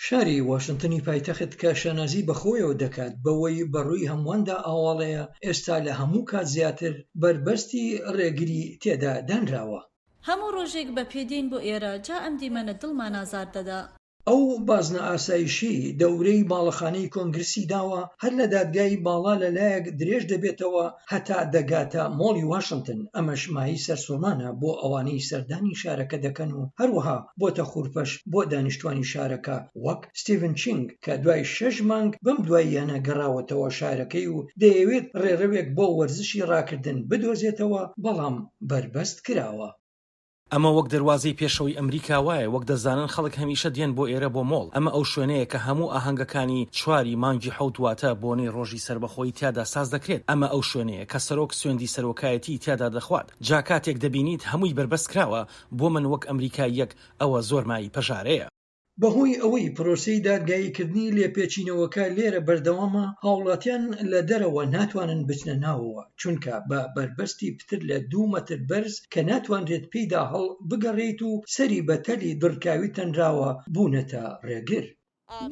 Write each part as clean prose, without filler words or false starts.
شاری واشنتنی پایتەخت کە شانازی بە خۆیەوە دەکات بەوەی بە ڕووی هەموواندا ئاواڵەیە، ئێستا لە هەموو کات زیاتر بەربەستی ڕێگری تێدا دانراوە. هەموو ڕۆژێک بە پێ دێین بۆ ئێرە، جا ئەم دیمەنە دڵمان ئازار دەدا. ئەو بازنە ئاسایشیەی دەورەی باڵەخانەی کۆنگرسی داوە هەر لە دادگای باڵا لە لایەک درێژ دەبێتەوە هەتا دەگاتە مۆڵی واشنتن، ئەمەش مایەی سەرسوڕمانە بۆ ئەوانەی سەردانی شارەکە دەکەن و هەروەها بۆتە خورپەش بۆ دانیشتوانی شارەکە وەک ستیڤن چینگ کە دوای شەش مانگ بەم دواییانە گەڕاوەتەوە شارەکەی و دەیەوێت ڕێڕەوێک بۆ وەرزشی ڕاکردن بدۆزێتەوە بەڵام بەربەست کراوە. ئەمە وەک دەروازەی پێشەوەی ئەمریکا وایە، وەک دەزانن خەڵک هەمیشە دێن بۆ ئێرە بۆ مۆڵ، ئەمە ئەو شوێنەیە کە هەموو ئاهەنگەکانی چواری مانگی حەوت واتە بۆنەی ڕۆژی سەربەخۆیی تیادا ساز دەکرێت، ئەمە ئەو شوێنەیە کە سەرۆک سوێندی سەرۆکایەتیی تیادا دەخوات، جا کاتێک دەبینیت هەمووی بەربەست کراوە، بۆ من وەک ئەمریکاییەک ئەوە زۆر مایەی پەژارەیە. بەهۆی ئەوەی پرۆسەی دادگاییکردنی لێپێچینەوەکە لێرە بەردەوامە، هاوڵاتیان لە دەرەوە ناتوانن بچنە ناوەوە، چونکە بە بەربەستی پتر لە دوو مەتر بەرز کە ناتوانرێت پێیدا هەڵبگەڕێیت و سەری بە تەلی دڕکاوی تەنراوە، بوونەتە ڕێگر.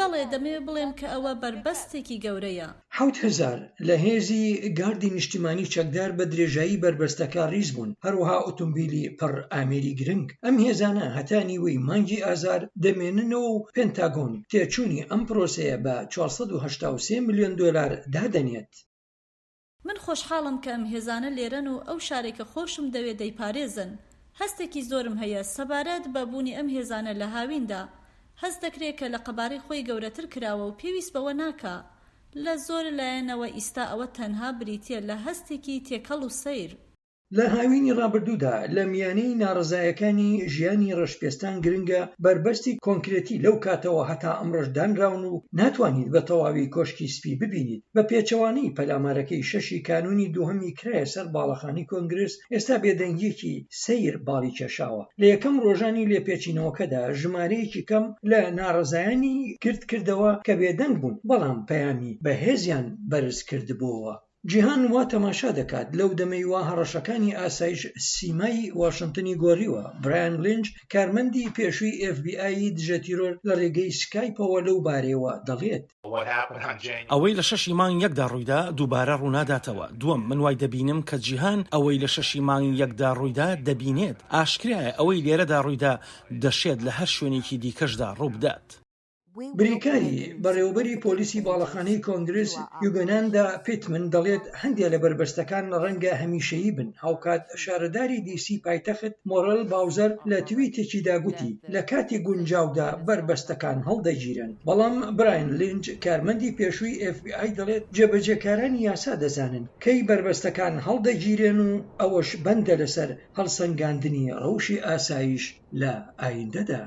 بەڵێ، دەمەوێت بڵێم کە ئەوە بەربەستێکی گەورەیە. 7000 لە هێزی گاردی نیشتیمانی چەکدار بە درێژایی بەربەستەکە ڕیز بوون، هەروەها ئۆتۆمبیلی پڕ ئامێری گرنگ. ئەم هێزانە هەتا نیوەی مانگی ئازار دەمێننەوە و پێنتاگۆن تێچوونی ئەم پرۆسەیە بە 483 ملیۆن دۆلار دادەنێت. من خۆشحاڵم کە ئەم هێزانە لێرەن و ئەو شارەی کە خۆشم دەوێ دەیپارێزن. هەستێکی زۆرم هەیە سەبارەت بە بوونی ئەم هێزانە لە هاویندا. هەست دەکرێ کە لە قەبارەی خۆی گەورەتر کراوە و پێویست بەوە ناکا. لە زۆر لایەنەوە ئیستا ئەوە تەنها بریتییە لە هەستێکی تێکەڵ و سەیر. لە هاوینی ڕابردوودا لە میانەی ناڕەزایەکانی ژیانی ڕەشپێستان گرنگە بەربەستی کۆنکرێتی لەو کاتەوە هەتا ئەمڕۆش دانراون و ناتوانیت بە تەواوی کۆشکی سپی ببینیت بە پێچەوانەی پەلامارەکەی شەشی کانوونی دووهەمی کرایە سەر باڵەخانەی کۆنگرس ئێستا بێدەنگیەکی سەیر باڵی کێشاوە لە یەکەم ڕۆژانی لێپێچینەوەکەدا ژمارەیەکی کەم لە ناڕەزایانی گرد کردەوە کە بێدەنگ بوون بەڵام پەیامی بەهێزیان بەرز کردبۆوە. جیهان وا تەماشا دەکات لەو دەمەی وا هەڕەشەکانی ئاسایش سیمای واشنتنی گۆڕیوە، برایان لینچ کارمەندی پێشووی ئێف بی ئای دژە تیرۆر لە ڕێگەی سکایپەوە لەو بارەیەوە دەڵێت. ئەوەی لە شەشی مانگ یەکدا ڕوویدا دووبارە ڕووناداتەوە، دووەم من وای دەبینم کە جیهان ئەوەی لە شەشی مانگ یەکدا ڕوویدا دەبینێت، ئاشکرایە ئەوەی لێرەدا ڕوویدا دەشێت لە هەر شوێنێکی دیکەشدا ڕووبدات. بریکاری بەڕێوەبەری پۆلیسی باڵەخانەی کۆنگرس یوگەناندا پیتمن دەڵێت هەندێ لە بەربەستەکان ڕەنگە هەمیشەیی بن، هاوکات شارەداری دیسی پایتەخت مۆرێل باوزەر لە تویتێکیدا گوتی لە کاتی گونجاودا بەربەستەکان هەڵدەگیرێن. بەڵام براین لینج کارمەندی پێشووی ئێف بی ئای دەڵێت جێبەجێکارانی یاسا دەزانن کەی بەربەستەکان هەڵدەگیرێن و ئەوەش بەندە لەسەر هەڵسەنگاندنی ڕەوشی ئاسایش لە ئایندەدا.